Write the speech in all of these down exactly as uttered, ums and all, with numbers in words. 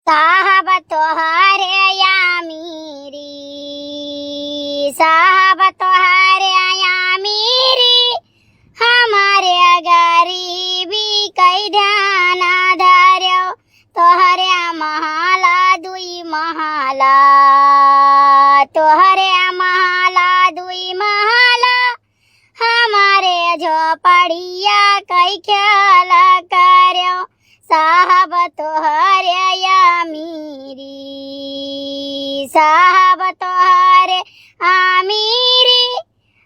साहब तोहरे अमीरी, साहब तोहरे अमीरी, हमरे गरीबी कइ ध्यान धर्यो। तोहरे महला दुई महला, तोहरे महला दुई महला, हमरे झोपड़िया कइ ख्याल कर्यो। साहब तोहरे अमीरी, साहब तोहरे अमीरी,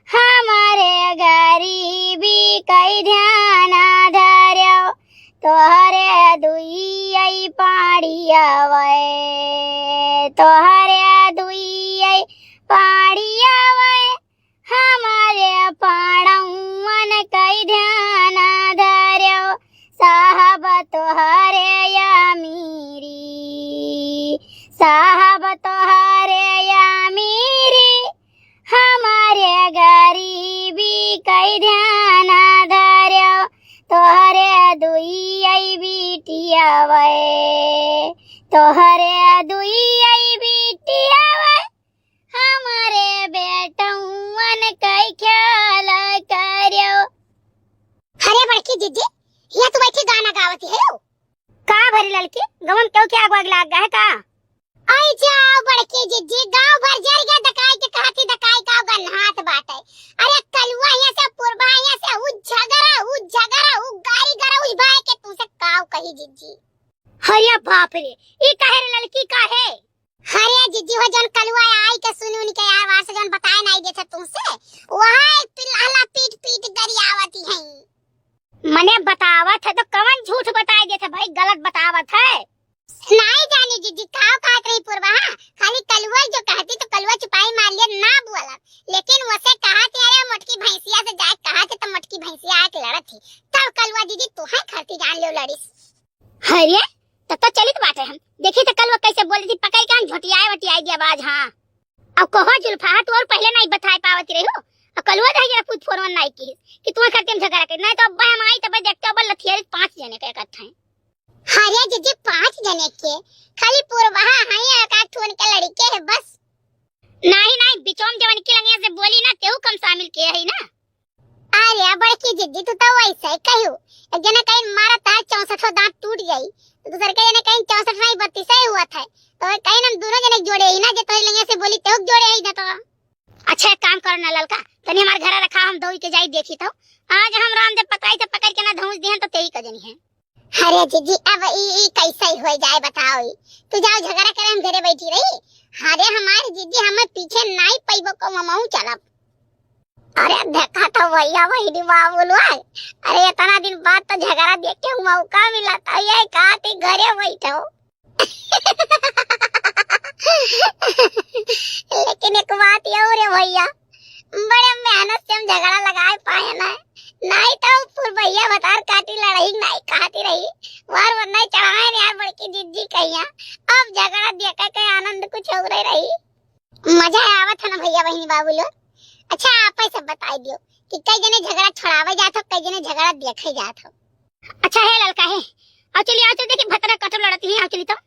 हमरे गरीबी कइ ध्यान धर्यो। तोहरे दुइयै पाड़िया वै, तोहरे दुइयै पाड़िया वै, हमरे पाड़ौवन कइ ध्यान धर्यो। साहब तोहरे अमीरी, साहब तोहरे अमीरी, हमरे गरीबी कइ ध्यान धर्यो। तोहरे दुइयै बिटिया वै, तोहरे दुइयै बिटिया वै, हमरे बेटौवन कइ ख्याल कर्यो। अरे बड़की जिज्जी, हियाँ तू बैठी गाना गावत हऊ? का भरी ललकी, गवम केहू के आग वाग लाग गा है का? आई जाओ बड़की जिज्जी, गाँव भर जरि गा दकाई के कहती दकाई का गन्हात बाटै। अरे कलुआ हियाँ से पुरबा हियाँ से उ झगरा, उ झगरा, उ गारी गरौज भाई के तुमसे काव कही जिज्जी। अरे बाप रे, ई काहे रे ललकी, काहे? अरे जिज्जी हो जौन कलुआ आई के सुनी उनके यार वार से जौन बताए नाई देत है तुमसे, वहाँ एक पिल्लाला पीट पीट गरियावती है। मने बतावत है तो कवन झूठ बताए देत है भाई, गलत बतावत है। नाई जानी जिज्जी काव कहत रही पुरबा, हाँ? खाली कलुआ जो कहती तो कलुआ चुपाई मार लिया ना बोला, लेकिन वसे कहत है अरे मोटकी भैंसिया से जाए कहत है तो मोटकी भैंसिया आके लड़त थी, तब कलुआ जिज्जी तू है खरती जान लियो लड़िस। अरे, तब तो चलित बाटे हम। देखी तो कलुआ कैसे बोल दी, पकड़ के हम झोटियाए वटियाए दिया बाज, हाँ। अब कहो जुल्फा, हाँ, तू और पहले नाई बताए पावत रही हो। अब कलुआ दही जरा पूछ फोन नाई की कि तुम्हारे करके हम झगड़ा करी, नाई तो अब हम आई तब देखते अब लथियारी पाँच जने के इकट्ठा है। अरे जिज्जी, पाँच जने के? खाली पुरबहा है, एक आध ठो उनके लड़के है बस। नाई, नाई, बिचौम जवन की लंगिया से बोली ना, तेहू कम शामिल के है ना। अरे बड़की जिज्जी, तू तो वैसे ही कहू। एक जने कहीं मारा तार चौसठो दांत टूट जाई, तो दूसर के जने कहीं चौसठ नहीं बत्तीस ही हुआ था, तो कहीं हम दोनों जने जोड़े ही ना, जे तोहरी लंगिया से बोली तेहू जोड़े ही ना तो। अच्छा एक काम करो ना ललका, तनी हमार घरा रखा, हम दौड़ के जाई देखी तो। आज हम रामदेव पतराई से पकड़ के ना धौंस दिहन तो तेई का जनी है। अरे जिज्जी, अब ई, ई कैसे ही हो जाए बताओ ई? तू जाओ झगड़ा करे, हम घरे बैठी रही। अरे हमार जिज्जी, हमें पीछे नाई पैबो को, हमहू चलब। अरे देखा तो भैया बहिनी बाबू लोग, अरे इतना दिन बाद तो झगड़ा देख के मौका मिला था, ये कहा थी घरे बैठो। लेकिन एक बात ये हो रे भैया, बड़े मेहनत से हम झगड़ा लगाए पाए ना, नहीं तो पुरबहिया भतार काटी लड़ाई नहीं कहती रही, वार वरना चढ़ाए रे यार बड़की जिज्जी कहिया। अब झगड़ा देखे के आनंद कुछ और रही। मजा आवत है ना भैया बहिनी बाबू लोग। अच्छा आप ही सब बताई दियो कि कई जने झगड़ा छुड़ावे जात हो, कई जने झगड़ा देखे जात हो। अच्छा है ललका है, आओ चलिए, आओ चलिए, देखिए भतरा कटो लड़ती है, आओ चलिए तो।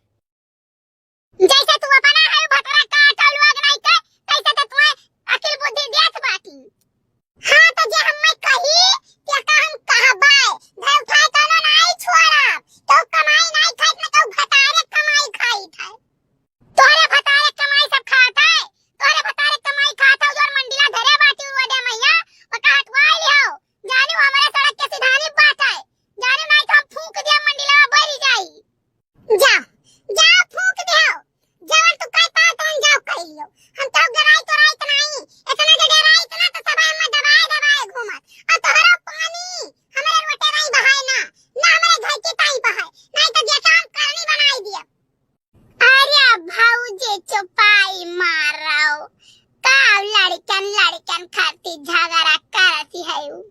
जैसे तू अपना है भतरा काटो लोग नहीं के, तैसे तो तुम्हें अकिल बुद्धि देत बाटी। हाँ तो जे हम्मे कही, ते का हम कहबै, धर उठाए कौनो नाई छोड़ब, तो कमाई नाई खाइत ना, तो भतारे कमाई खाइत है। तोहरे भतारे कमाई सब खात है, तोहरे भतारे कमाई खात है, उधर मंडिला धरे बाटी उड़े मैया, ओका हटवाई लिहो, जानी वो हमारे सड़क के सिधानी बात है, जानी नाई तो हम फूंक दिया मंडिला बरी जाई। जा, जा फूंक देहो। जवन तू कह पाओ तवन जाओ कह लियो। हम तो गराई तो राई तो नहीं। इतना जे डराई इतना तो सब हम दबाए दबाए घूमत। और तोहरो पानी हमरे रोटे राई बहाए ना। ना हमरे घर की ताई बहाए। नहीं तो जे काम करनी बनाई दिया। अरे भौजी चुपाई मारो। का लड़कन लड़कन खाती झगड़ा करती है उ।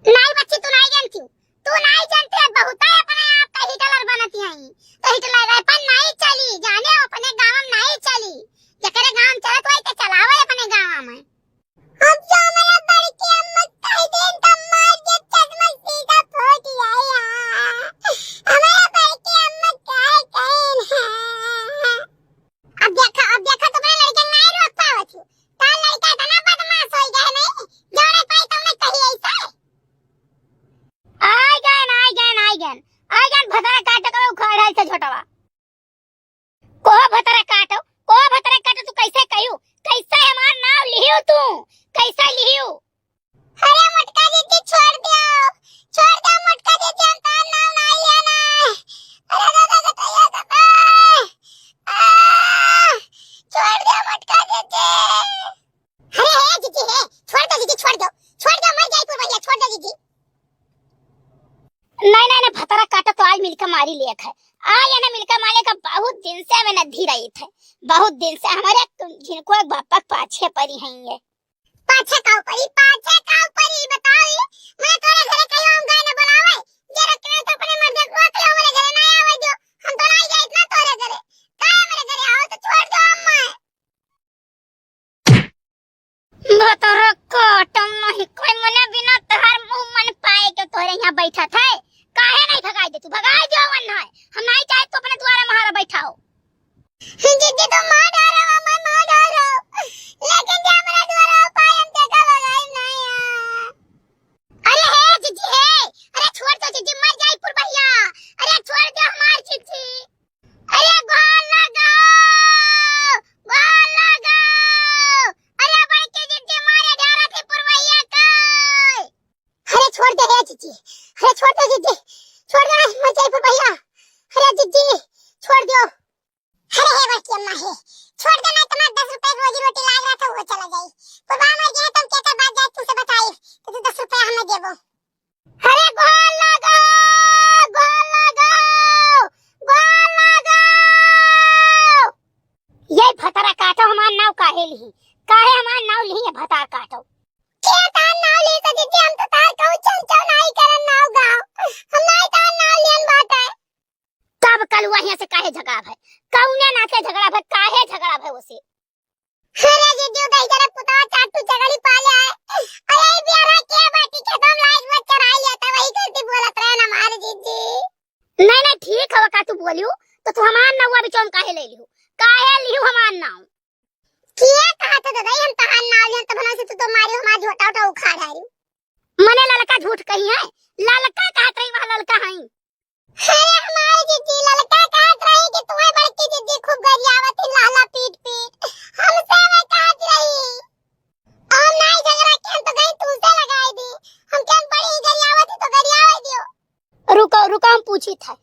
नाई बच्ची तू नाई जानती। तू नाई जानते, बहुते अपने आप का हिटलर बनती हई। तो हिटलर अपन नाई चली, जाने अपने गाँव में नाई चली। जेकरे गाँव में चलत होई, ते चलावे अपने गाँव में। अब जो हमारा बड़की अम्मा कह देन, तो मार के चश्मा सीधा फूट जाए। हमारा बड़की अम्मा कह देन है। है। आ ये ना मिलका माले का बहुत दिन से हमें नद्दी रही थे, बहुत दिन से हमारे जिनको एक बापक पाछे परी हैं ये। पाछे का ऊपरी, पाछे का ऊपरी बताओ ये, मैं तोरे घरे कहियो हम गए न बुलावे, जे रखने तो अपने मर्दे को के हमरे घरे ना आवे दियो, हम तो नहीं जाइत ना तोरे घरे, का हमरे घरे आओ तो छोड़ दो अम्मा। भतरा काटम नहीं, कोई मने बिना तोहार मुंह मन पाए के तोहरे यहाँ बैठत है। काहे नहीं भगाई दे तू? भगाई दे वन है। हम नहीं चाहे तू अपने द्वारा महारा बैठाओ। जिज्जी तो मार डालो, मैं मार डालो। लेकिन जे हमरा द्वारा उपाय हम ते का भगाई नहीं है। अरे हे जिज्जी हे, अरे छोड़ दो जिज्जी, मर जाई पुरबहिया। अरे छोड़ दो हमार जिज्जी। अरे गोहार लगाओ, गोहार लगाओ। अरे बड़की जिज्जी मारे डारा थी पुरवैया के। अरे छोड़ दे रे जिज्जी, अरे छोड़ दे जिज्जी, छोड़ दे रे, मर जाई पुरवैया। अरे जिज्जी, छोड़ दियो। अरे हे बड़की अम्मा हे, छोड़ दे, नहीं तुम्हारा दस रुपए की रोजी रोटी लाग रहा था, वो चला जाई। पुरवा मर गया, तुम क्या कर बात जाए तुमसे बताई, तो तू दस रुपया हमें देबो। अरे गोहार लगाओ, गोहार लगाओ, गोहार लगाओ। ये भतारा काटो, हमार नाव काहे लिही? काहे हमार नाव लिही ये भतार काटो? के तार नाव लिही तो जिज्जी, हम तो तार कहू चल चल नाई करन नाव गाओ। हम नाई तार नाव लियन बाटे। तब कलुआ हियां से काहे झगड़ा भय? कौने नाते झगड़ा भय? काहे झगड़ा भय ओसे? अरे जिज्जी, उधर इधर पुतवा चाटू झगड़ी पा ले आए। अरे ई बियारा के बाटी खेतवा में लाइट में चराई लेता, वही गलती बोलत रहे ना हमारे जिज्जी। नहीं, नहीं, ठीक हवा का तू बोलियो, तो तू हमार नौवा बिचौम काहे ले लियो? काहे लियो हमार नाव? के कहा था दादा, हम तहार नाव लियन तो भला से तू तो मारी हमार झोटा उठा उखाड़ आई। मने ललका झूठ कही है, ललका कहत रही, वह ललका हई। अरे हमार जिज्जी ललका कहत रही कि तुम्हें बड़की जिज्जी खूब गरियावत ही लाला पीट पीट। हमसे मैं कहत रही। हम नाई झगड़ा के हम तो गई तुमसे लगाई दी। हम क्या बड़ी गरियावत ही तो गरियावे दियो। रुको, रुको, हम पूछी था।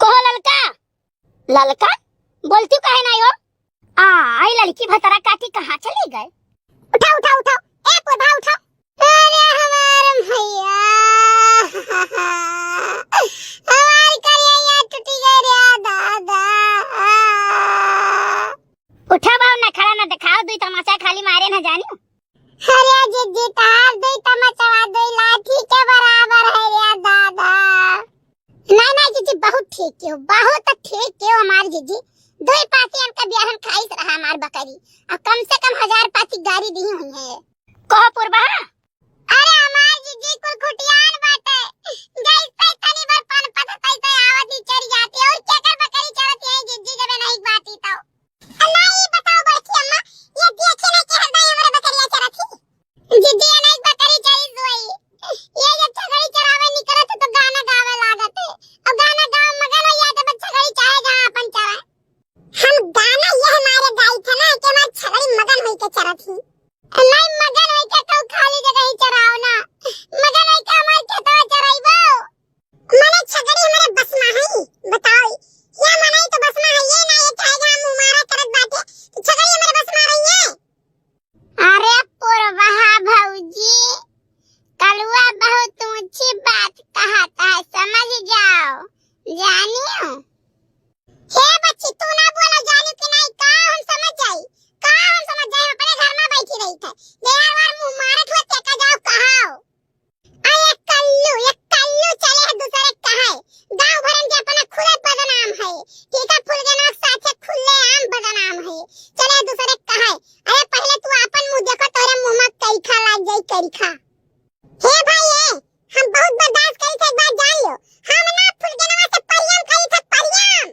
कहो ललका, ललका, बोलती काहे नाई हो? आ, आई ललकी भतरा काटी कहाँ चली गए? उठा, उठा, उठा। ए, पुरभा, उठा। अरे हमार भैया, हमार करिया टूटी गए रे दादा। उठा बाबू, नखरा न दिखाओ, दुई तमाचा खाली मारे न जानियो। अरे जिज्जी, तार दुई तमाचवा दुई लाठी के बराबर है रे दादा। नहीं, नहीं जिज्जी, बहुत ठीक कियो, बहुत ठीक कियो हमार जिज्जी। दुई पासी हमका बियाहन खाइस रहा हमार बकरी, अब कम से कम हजार पासी गारी दी हुई है। कहो पुरबा। अरे हमार जिज्जी कुल खुटियान बाटे, जैसे तनी भर पनपत तैसे आवत ही चढ़ जाती, और केकर बकरी चरत है जिज्जी जबे नहीं बाटी तो। अम्मा, ई बताओ बड़की अम्मा, ये देखे ना के हरदम हमरे बकरिया चरत ही। जिज्जी, अनाज बकरी चरी सोई। ये जब छगड़ी चरावे निकलत है तो गाना गावे लागत है। और गाना गावे मगन हो जाते, बस छगड़ी चाहे जहाँ अपन चराए। हम गाना यह मारे गाई थे ना कि हमार छगड़ी मगन होई के चरत ही। नहीं मगन होई के तो खाली जगह ही चराओ ना। मगन होई के हमार खेतवा चराइबो। मने छगड़ी हमरे बस में है, बताओ। या मनई तो बस में है, ये ना ये चाहे जहाँ मुँह मारा करत बाटे, तो छगड़ी हमरे बस में रही है। अरे पुरबहा भौजी, कलुआ बहुत ऊंची बात कहत है, समझ जाओ, जानियो। हे बच्ची, तू ना बोलो, जानियो कि नहीं, का हम समझ जाई, का हम समझ जाई, अपने घर में बैठी रही थे, देर बार मुँह मारत हुआ, तेका जाओ कहाओ। अरे कल्लू, ये कल्लू चले है दूसरे कहाए। गाँव भरन के अपना खुले बदनाम है। ठीक है, फुलगेना साथे खुले आम बदनाम है। चले दूसरे कहाए। अरे पहले तू आपन मुँह देखो, तोरे मुँह में करिखा लाग जाई, करिखा। हे भाई, हे, हम बहुत बर्दाश्त करी थे, एक बात जान लो। हम ना फुलगेनवा से परियम करी थे, परियम।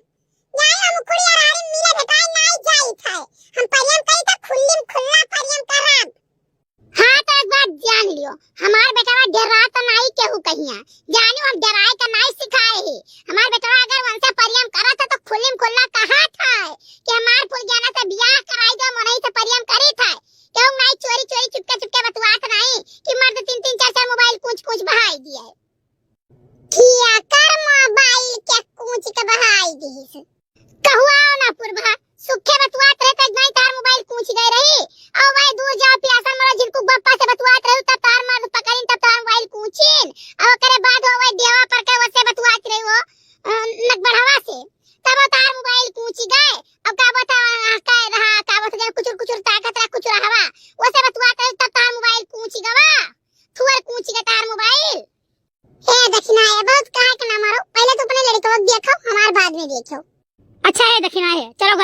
जाई हम खुड़ी अरारी मिले भेटाई नाई जाई थे। हम परियम करी थे, खुल्ली में खुल्ला परियम करब। हाँ, तो एक बात जान लियो, हमार बेटवा डेरात नाई केहू कहिया। जानियो, हम डेराए का नाई सिखाए ही। हमार बेटवा अगर उनसे परियम करत है तो खुल्ली में खुल्ला कहा था कि हमार फुलगेना से बियाह कराई दो, मनई से परियम करी था। केहू नाई चोरी चोरी चुपके चुपके बतुआत नाई कि मर्द तीन तीन चार चार मोबाइल कूच कूच बहाई दिए। किया कर मोबाइल के कूच के बहाई दिहिस। कहुआ ना पुरबा, सुखे बतुआत रहे त नहीं तार मोबाइल कूच गए रही। और वही दूर जाओ पियासन मरो जिनको बप्पा से बतुआत रहे तब तार मर्द पकड़िन तब तार मोबाइल कूचिन। और ओकरे बाद हो वही देवा पर के वसे बतुआत रही हो, अ, नकबा अरे, चलो